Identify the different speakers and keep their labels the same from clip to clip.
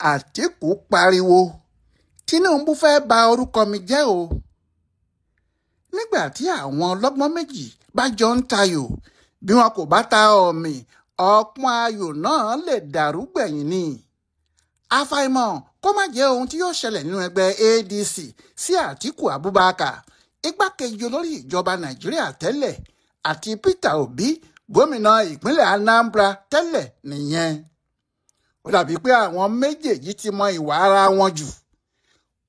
Speaker 1: Àtìkù pariwo, Tinubu fẹ́ẹ́ ba orúkọ mi jẹ́ o. Nígbà tí àwọn ọlọ́gbọ́n méjì bá jọ ń tayò, bí wọn kò bá ta ọ̀mì, ọpọ́n ayò náà lè dàrú gbẹ̀yìn ni. Àfàìmọ̀ kó má jẹ́ ohun tí yóò ṣẹlẹ̀ nínú ẹgbẹ́ ADC sí Àtìkù Abubakar, igbákejì olórí ìjọba Nàìjíríà tẹ́lẹ̀, àti Peter Obi, gómìnà ìpínlẹ̀ Anambra tẹ́lẹ̀ nìyẹn. Ó dàbí pé àwọn méjèèjì ti mọ ìwà ara wọn jù.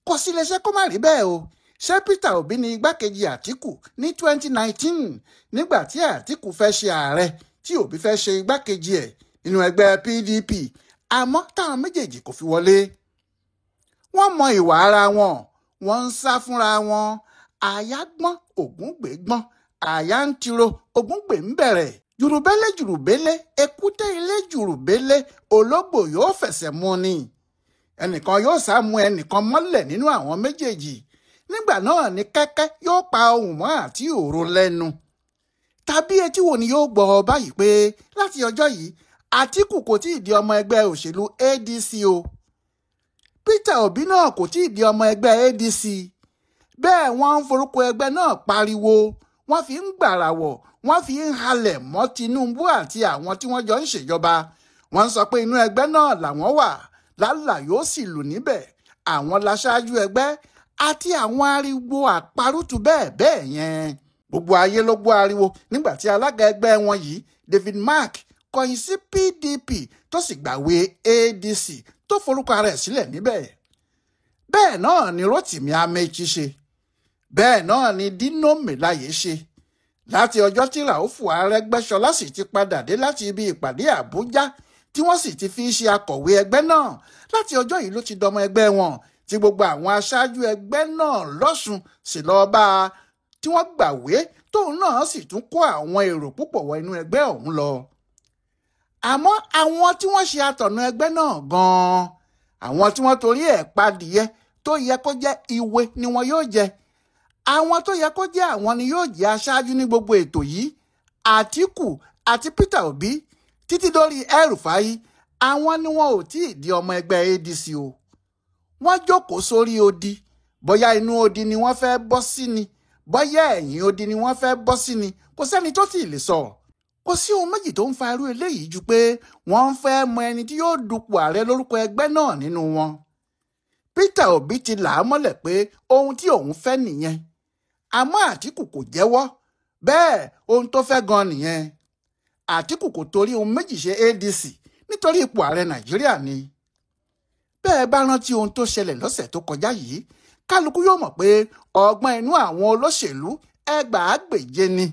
Speaker 1: Kò sí lè ṣe kó má rí bẹ́ẹ̀ o. Ṣé Peter Obi ni igbákejì Àtìkù ní 2019 nígbà tí Àtìkù fẹ́ ṣe ààrẹ tí Obi fẹ́ ṣe igbákejì ẹ̀ nínú ẹgbẹ́ PDP, àmọ́ táwọn méjèèjì kò fi wọlé. Wọ́n mọ ìwà ara wọn, wọ́n ń sá fúnra wọn. Àyà gbọ́n Ògúngbè gbọ́n, àyà ń tiro Ògúngbè ń bẹ̀rẹ̀. Jùrùbélé jùrùbélé, èkúté ilé jùrùbélé, ológbò yóò fẹsẹ̀ mú ni. Ẹnìkan yóò sá mú ẹnìkan mọ́lẹ̀ nínú àwọn méjèèjì. Nígbà náà ni kẹ́kẹ́ yóò pa ohùn mọ́ àti òro lẹ́nu. Tàbí etí wo ni yóò gbọ́ ọ báyìí pé láti ọjọ́ yìí Àtìkù kò tí ì di ọmọ ẹgbẹ́ òṣèlú ADC o. Peter Obi náà kò tí ì di ọmọ ẹgbẹ́ ADC. Bẹ́ẹ̀ wọ́n ń forúkọ ẹgbẹ́ náà pariwo, wọ́n fi ń gbàràwọ̀, wọ́n fi ń halẹ̀ mọ́ Tinubu àti àwọn tí wọ́n jọ ń ṣèjọba. Wọ́n ń sọ pé inú ẹgbẹ́ náà làwọn wà, lálà yóò sì lù níbẹ̀. Àwọn laṣáájú ẹgbẹ́ àti àwọn ariwo àparùtù bẹ́ẹ̀ bẹ́ẹ̀ yẹn. Gbogbo ayé ló gbọ́ ariwo nígbà tí alága ẹgbẹ́ wọn yìí, David Mark, kọ̀yìn sí PDP tó sì gbàwé ADC tó forúkọ ara ẹ̀ sílẹ̀ níbẹ̀. Bẹ́ẹ̀ náà ni Rotimi Amechi ṣe. Bẹ́ẹ̀ náà ni Dino Melaye ṣe. Láti ọjọ́ tí Ràúfù Arẹ́gbẹ́ṣọlá sì ti padà dé láti ibi ìpàdé Àbújá tí wọ́n sì ti fi ṣe akọ̀wé ẹgbẹ́ náà. Láti ọjọ́ yìí ló ti dọmọ ẹgbẹ́ wọn tí gbogbo àwọn aṣáájú ẹgbẹ́ náà lọ́sùn sì lọ́ọ́ bá a tí wọ́n gbàwé, tóun náà sì tún kó àwọn èrò púpọ̀ wọ inú ẹgbẹ́ ọ̀hún lọ. Àmọ́ àwọn tí wọ́n ṣe atọ̀nà ẹgbẹ́ náà gan-an, àwọn tí wọ́n torí ẹ̀ padìyẹ tó yẹ kó jẹ́ ìwé ni wọn yóò jẹ. Àwọn tó yẹ kó jẹ́ àwọn ni yóò jẹ́ aṣáájú ní gbogbo ètò yìí. Àtìkù àti Peter Obi títí dórí El-Rufai, àwọn ni wọn ò tí ì di ọmọ ẹgbẹ́ ADC o. Wọ́n jókòó sórí odi, bóyá inú odi ni wọ́n fẹ́ bọ́ sí ni, bóyá ẹ̀yìn odi ni wọ́n fẹ́ bọ́ sí ni, kò sẹ́ni tó tì lè sọ. Kò sí ohun méjì tó ń fa irú eléyìí ju pé wọ́n ń fẹ́ mọ ẹni tí yóò dupò ààrẹ lórúkọ ẹgbẹ́ náà nínú wọn. Peter Obi ti là á mọ́lẹ̀ pé ohun tí òun fẹ́ nìyẹn. Àmọ́ Àtìkù kò jẹ́wọ́, bẹ́ẹ̀ ohun tó fẹ́ gan nìyẹn. Àtìkù kò torí ohun méjì ṣe ADC nítorí ipò ààrẹ Nàìjíríà ni. Bẹ́ẹ̀ bá rántí ohun tó ṣẹlẹ̀ lọ́sẹ̀ tó kọjá yìí, kálukú yóò mọ̀ pé ọgbọ́n inú àwọn olóṣèlú ẹgbàágbèje ni.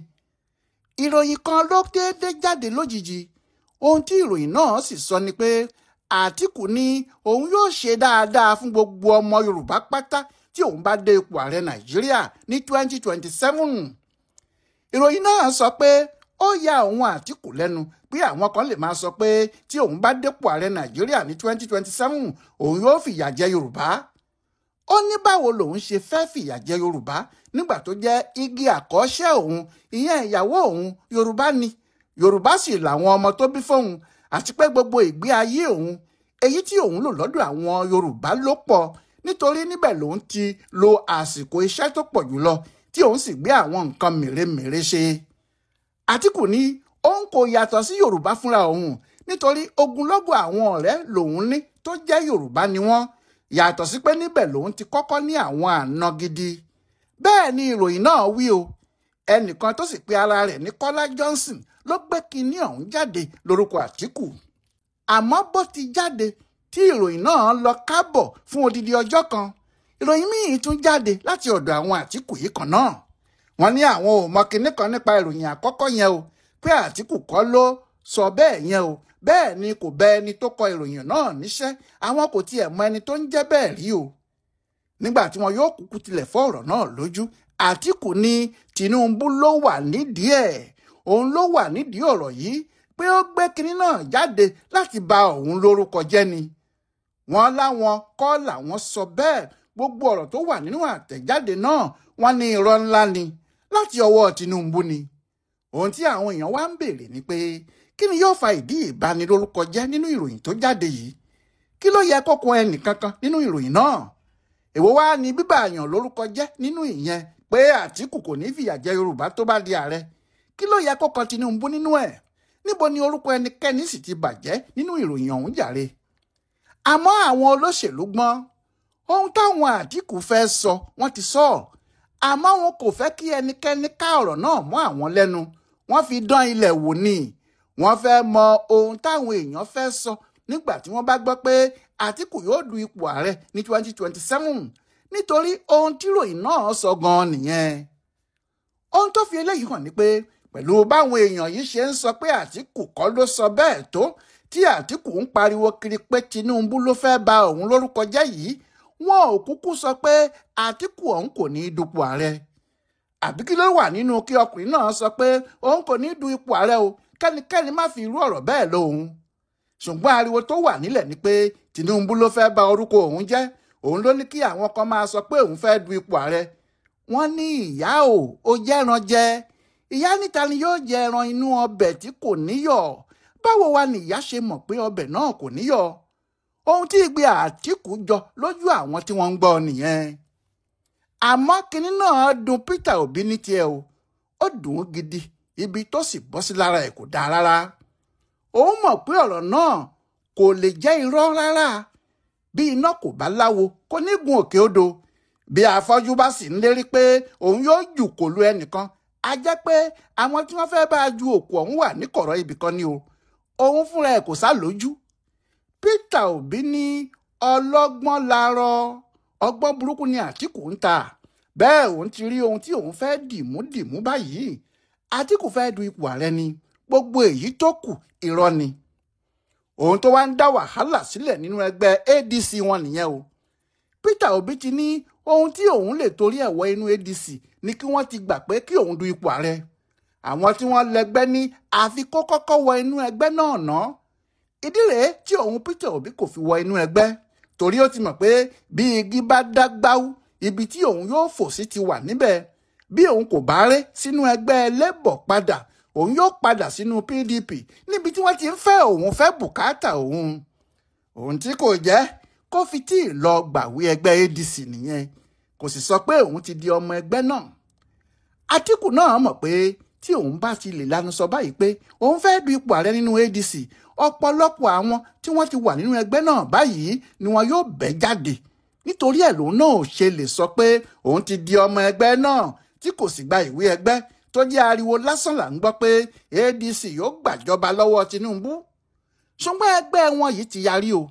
Speaker 1: Ìròyìn kan ló déédé jáde lójijì. Ohun tí ìròyìn náà sì sọ ni pé Àtìkù ní òun yóò ṣe dáadáa fún gbogbo ọmọ Yorùbá pátá tí òun bá dé ipò ààrẹ Nàìjíríà ní 2027. Ìròyìn náà sọ pé ó ya òun Àtìkù lẹ́nu pé àwọn kan lè máa sọ pé tí òun bá dépò ààrẹ Nàìjíríà ní 2027 òun yóò fìyà jẹ Yorùbá. Ó ní báwo lòun ṣe fẹ́ fìyà jẹ Yorùbá nígbà tó jẹ́ igi àkọ́ṣẹ́ òun, ìyẹn ìyàwó òun, Yorùbá ni. Yorùbá sì làwọn ọmọ tó bí fóun, àti pé gbogbo ìgbé ayé òun, èyí tí òun lò lọ́dọ̀ àwọn Yorùbá ló pọ̀, nítorí níbẹ̀ lòun ti lo àsìkò iṣẹ́ tó pọ̀ jùlọ tí òun sì gbé àwọn nǹkan mèremère ṣe. Àtìkù ní òun kò yàtọ̀ sí Yorùbá fúnra òun, nítorí ogunlọ́gọ̀ àwọn ọ̀rẹ́ lòun ní tó jẹ́ Yorùbá ni wọ́n, yàtọ̀ sí pé níbẹ̀ lòun ti kọ́kọ́ ní àwọn àna gidi. Bẹ́ẹ̀ ni ìròyìn náà wí o. Ẹnìkan tó sì pe ara rẹ̀ ní Kọ́lá Johnson ló gbé kinní ọ̀hún jáde lórúkọ Àtìkù. Àmọ́ bó ti jáde tí ìròyìn náà lọ kábọ̀ fún odidi ọjọ́ kan, ìròyìn míì tún jáde láti ọ̀dọ̀ àwọn Àtìkù yìí kan náà. Wọ́n ní àwọn ò mọ kinní kan nípa ìròyìn àkọ́kọ́ yẹn o, pé Àtìkù kọ́ ló sọ bẹ́ẹ̀ yẹn o. Bẹ́ẹ̀ ni kò bẹ ẹni tó kọ ìròyìn náà níṣẹ́, àwọn kò tiẹ̀ mọ ẹni tó ń jẹ́ bẹ́ẹ̀ rí o. Nígbà tí wọn yóò kúkú tilẹ̀ fọ́ ọ̀rọ̀ náà lójú, Àtìkù ní Tinubu ló wà nídìí ẹ̀, òun ló wà nídìí ọ̀rọ̀ yìí, pé ó gbé kinní náà jáde láti ba òun lórúkọ jẹ́ ni. Wọ́n láwọn kọ́ làwọn sọ bẹ́ẹ̀, gbogbo ọ̀rọ̀ tó wà nínú àtẹ̀jáde náà wọ́n ní irọ́ ńlá ni láti ọwọ́ Tinubu ni. Ohun tí àwọn èèyàn wá ń béèrè ni pé kí ni yóò fa ìdí ìbanilórúkọ jẹ́ nínú ìròyìn tó jáde yìí? Kí ló yẹ kó kan ẹnìkankan nínú ìròyìn náà? Èwo wá ní bíbà àyàn lórúkọ jẹ́ nínú ìyẹn pé Àtíkù kò ní fìyà jẹ Yorùbá tó bá di ààrẹ? Kí ló yẹ kó kan Tinubu nínú ẹ̀? Níbo ni orúkọ ẹnikẹ́ni sì ti bàjẹ́ nínú ìròyìn ọ̀hún jàre? Àmọ́ àwọn olóṣèlú gbọ́n. Ohun táwọn Àtíkù fẹ́ sọ wọ́n ti sọ ọ́. Àmọ́ wọn kò fẹ́ kí ẹnikẹ́ni ká ọ̀rọ̀ náà mọ́ àwọn lẹ́nu. Wọ́n fi dán ilẹ̀ wò ni. Wọ́n fẹ́ mọ ohun táwọn èèyàn fẹ́ sọ nígbà tí wọ́n bá gbọ́ pé Àtíkù yóò du ipò ààrẹ ní 2027, nítorí ohun tí ìròyìn náà sọ gan-an nìyẹn. Ohun tó fi eléyìí hàn ni pé pẹ̀lú báwọn èèyàn yìí ṣe ń sọ pé Àtíkù kọ́ ló sọ bẹ́ẹ̀ tó, tí Àtíkù ń pariwo kiri pé Tinubu ló fẹ́ ba òun lórúkọ jẹ́ yìí, wọn ò kúkú sọ pé Àtíkù ọ̀hún kò ní í dupò ààrẹ. Àbí kí ló wà nínú kí ọkùnrin náà sọ pé òun kò ní í du ipò ààrẹ o, kẹ́nikẹ́ni má fi irú ọ̀rọ̀ bẹ́ẹ̀ lóhun. Ṣùgbọ́n ariwo tó wà nílẹ̀ ni pé Tinubu ló fẹ́ ba orúkọ òun jẹ́, òun ló ní kí àwọn kan máa sọ pé òun fẹ́ du ipò ààrẹ. Wọ́n ní ìyá o, ó jẹ́ran jẹ. Ìyá níta ni yóò jẹ ẹran inú ọbẹ̀ tí kò níyọ̀. Báwo wá ni ìyá ṣe mọ̀ pé ọbẹ̀ náà kò níyọ̀? Ohun tí ìgbé Àtíkù jọ lójú àwọn tí wọ́n ń gbọ́ nìyẹn. Àmọ́ kinní náà dùn Peter Obi ní tiẹ̀ o. Ó dùn ún gidi, ibi tó sì bọ́ sí lára ẹ̀ kò dáa rárá. Òun mọ̀ pé ọ̀rọ̀ náà kò lè jẹ́ irọ́ rárá. Bí iná kò bá láwo, kò ní gun òkè odò. Bí afọ́jú bá sì ń lérí pé òun yóò jù kò lu ẹnìkan, a jẹ́ pé àwọn tí wọ́n fẹ́ bá ju òkú ọ̀hún wà níkọ̀rọ̀ ibìkan ni o. Òun fúnra ẹ̀ kò sá lójú. Peter Obi ní ọlọ́gbọ́n larọ, ọgbọ́n burúkú ni Àtíkù ń ta. Bẹ́ẹ̀ òun ti rí ohun tí òun fẹ́ dìmú dìmú báyìí. Àtíkù fẹ́ du ipò ààrẹ ni, gbogbo èyí tó kù irọ́ ni. Ohun tó wá ń dá wàhálà sílẹ̀ nínú ẹgbẹ́ ADC wọn nìyẹn o. Peter Obi ti ní ohun tí òun lè torí ẹ̀ wọ inú ADC ni kí wọ́n ti gbà pé kí òun du ipò ààrẹ. Àwọn tí wọ́n lẹ́gbẹ́ ní àfi kó kọ́kọ́ wọ inú ẹgbẹ́ náà ná. Ìdí rèé tí òun Peter Obi kò fi wọ inú ẹgbẹ́, torí ó ti mọ̀ pé bí igi bá dágbáwú, ibi tí òun yóò fò sí ti wà níbẹ̀. Bí òun kò bá ré sínú ẹgbẹ́ Labour padà, òun yóò padà sínú PDP níbi tí wọ́n ti ń fẹ́ òun fẹ́ bùkátà òun. Òun tí kò jẹ́ kó fi tí ì lọ gbàwé ẹgbẹ́ ADC nìyẹn, kò sì sọ pé òun ti di ọmọ ẹgbẹ́ náà. Àtíkù náà mọ̀ pé tí òun bá ti lè lanu sọ báyìí pé òun fẹ́ du ipò ààrẹ nínú ADC, ọ̀pọ̀lọpọ̀ àwọn tí wọ́n ti wà nínú ẹgbẹ́ náà báyìí ni wọn yóò bẹ́ jáde. Nítorí ẹ̀ lòun náà ò ṣe lè sọ pé òun ti di ọmọ ẹgbẹ́ náà tí kò sì gba ìwé ẹgbẹ́, tó jẹ́ ariwo lásán là ń gbọ́ pé ADC yóò gbàjọba lọ́wọ́ Tinubu. Ṣùgbọ́n ẹgbẹ́ wọn yìí ti yarí o.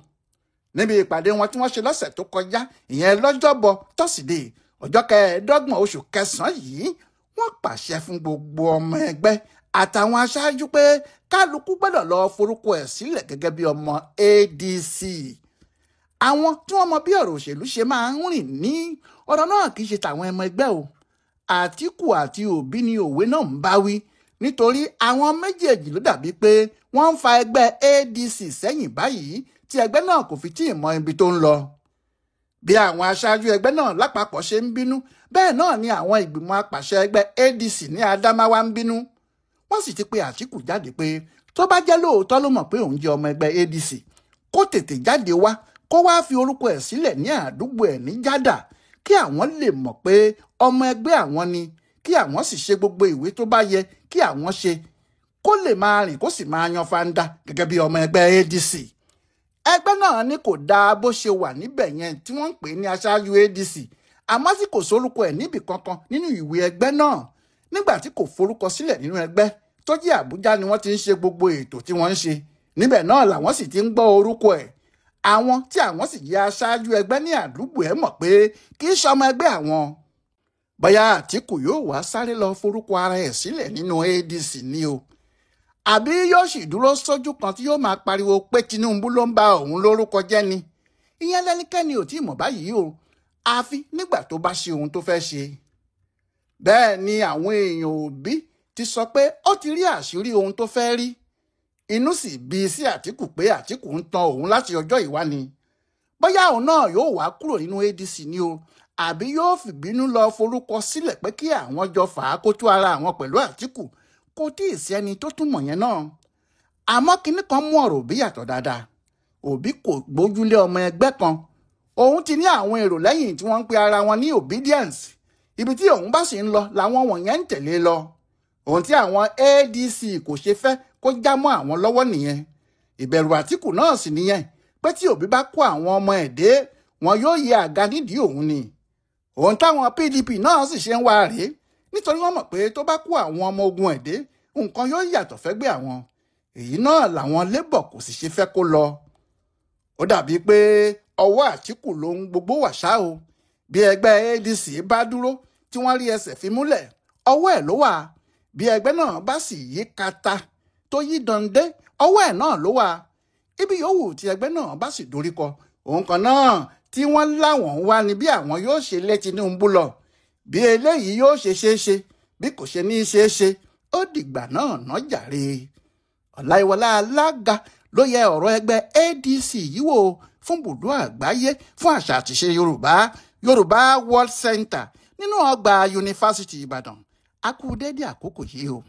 Speaker 1: Níbi ìpàdé wọn tí wọ́n ṣe lọ́sẹ̀ tó kọjá, ìyẹn lọ́jọ́bọ̀ tọ́sídẹ̀ẹ́ ọjọ́ 25 oṣù kẹsàn-án yìí, wọ́n pàṣẹ fún gbogbo ọmọ ẹgbẹ́ àtàwọn aṣáájú pé kálukú gbọ́dọ̀ lọ forúkọ ẹ̀ sílẹ̀ gẹ́gẹ́ bí ọmọ ADC. Àwọn tí wọ́n mọ bí ọ̀rọ̀ òṣèlú ṣe máa ń rìn ní ọ̀rọ̀ náà kì í ṣe tàwọn ọmọ ẹgbẹ́ o. Àtíkù àti Òbí ni òwe náà ń bá wí, nítorí àwọn méjèèjì ló dàbí pé wọ́n ń fa ẹgbẹ́ ADC sẹ́yìn báyìí tí ẹgbẹ́ náà kò fi tíì mọ ibi tó ń lọ. Bí àwọn aṣáájú ẹgbẹ́ náà lápapọ̀ ṣe ń bínú, bẹ́ẹ̀ náà ni àwọn ìgbìmọ̀ apàṣẹ ẹgbẹ́ ADC ní Adámáwá ń bínú. Wọ́n sì ti pe Àtíkù jáde pé tó bá jẹ́ lóòótọ́ ló mọ̀ pé òun jẹ́ ọmọ ẹgbẹ́ ADC, kó tètè jáde wá kó wá fi orúkọ ẹ̀ sílẹ̀ ní àdúgbò ẹ̀ ní Jádà, kí àwọn lè mọ̀ pé ọmọ ẹgbẹ́ àwọn ni, kí àwọn sì ṣe gbogbo ìwé tó bá yẹ kí àwọn ṣe, kó lè máa rìn kó sì máa yan fanda gẹ́gẹ́ bí ọmọ ẹgbẹ́ ADC. Ẹgbẹ́ náà ní kò dáa bó ṣe wà níbẹ̀ yẹn tí wọ́n ń pè ní aṣáájú ADC, àmọ́ tí kò sórúkọ ẹ̀ níbì kankan nínú ìwé ẹgbẹ́ náà. Nígbà tí kò forúkọ sílẹ̀ nínú ẹgbẹ́ tó jẹ́ Àbújá ni wọ́n ti ń ṣe gbogbo ètò tí wọ́n ń ṣe. Níbẹ̀ náà làwọn sì ti ń gbọ́ orúkọ ẹ̀. Àwọn tí àwọn sì jẹ́ aṣáájú ẹgbẹ́ ní àdúgbò ẹ̀ mọ̀ pé kì í ṣọmọ ẹgbẹ́ àwọn. Bóyá Àtíkù yóò wá sáré lọ forúkọ ara ẹ̀ sílẹ̀ nínú ADC ni o, àbí yóò sì dúró sójú kan tí yóò máa pariwo pé Tinubu ló ń ba òun lórúkọ jẹ́ ni. Ìyẹn lẹ́nikẹ́ni ò tí ì mọ̀ báyìí o, àfi nígbà tó bá ṣe ohun tó fẹ́ ṣe. Bẹ́ẹ̀ ni àwọn èèyàn Òbí ti sọ pé ó ti rí àṣírí ohun tó fẹ́ rí. Inú sì bí sí Àtíkù pé Àtíkù ń tan òun láti ọjọ́ ìwá ni. Bóyá òun náà yóò wá kúrò nínú ADC ni o, àbí yóò fìbínú lọ forúkọ sílẹ̀ pé kí àwọn jọ fà á kó tú ara àwọn pẹ̀lú Àtíkù, kò tí ì sí ẹni tó túmọ̀ yẹn náà. Àmọ́ kinní kan mú ọ̀rọ̀ Òbí yàtọ̀ dáadáa. Òbí kò gbójúlé ọmọ ẹgbẹ́ kan. Òun ti ní àwọn èrò lẹ́yìn tí wọ́n ń pe ara wọn ní Obidients. Ibi tí òun bá sì ń lọ làwọn wọ̀nyẹn ń tẹ̀lé lọ. Ohun tí àwọn ADC kò ṣe fẹ́ kó já mọ́ àwọn lọ́wọ́ nìyẹn. Ìbẹ̀rù Àtíkù náà sì nìyẹn pé tí Òbí bá kó àwọn ọmọ ẹ̀ dé, wọn yóò yẹ àga nídìí òun ni. Ohun táwọn PDP náà sì ṣe ń wá rèé, nítorí wọ́n mọ̀ pé tó bá kó àwọn ọmọ ogun ẹ̀ dé, nǹkan yóò yàtọ̀ fẹ́gbẹ́ àwọn. Èyí náà làwọn Labour kò sì ṣe fẹ́ kó lọ. Ó dàbí pé ọwọ́ Àtíkù ló ń gbogbo wà ṣá o. Bí ẹgbẹ́ ADC bá dúró tí wọ́n rí ẹsẹ̀ fi múlẹ̀, ọwọ́ ẹ̀ ló wà. Bí ẹgbẹ́ náà bá sì yí kata tó yí dande, ọwọ́ ẹ̀ náà ló wà. Ibi yòówù tí ẹgbẹ́ náà bá sì dorí kọ, òun kan náà tí wọ́n láwọn ń wá ni bí àwọn yóò ṣe lé Tinubu lọ. Bí eléyìí yóò ṣe ṣeé ṣe, bí kò ṣe ní í ṣeé ṣe, ó dìgbà náà ná jàre. Ọláìwọlá Alága ló yẹ ọ̀rọ̀ ẹgbẹ́ ADC yìí wò fún bùdó àgbáyé fún àṣà àtìṣe Yorùbá, Yorùbá World Center nínú ọgbà Yunifásítì Ìbàdàn. A kú dédé àkókò yìí o.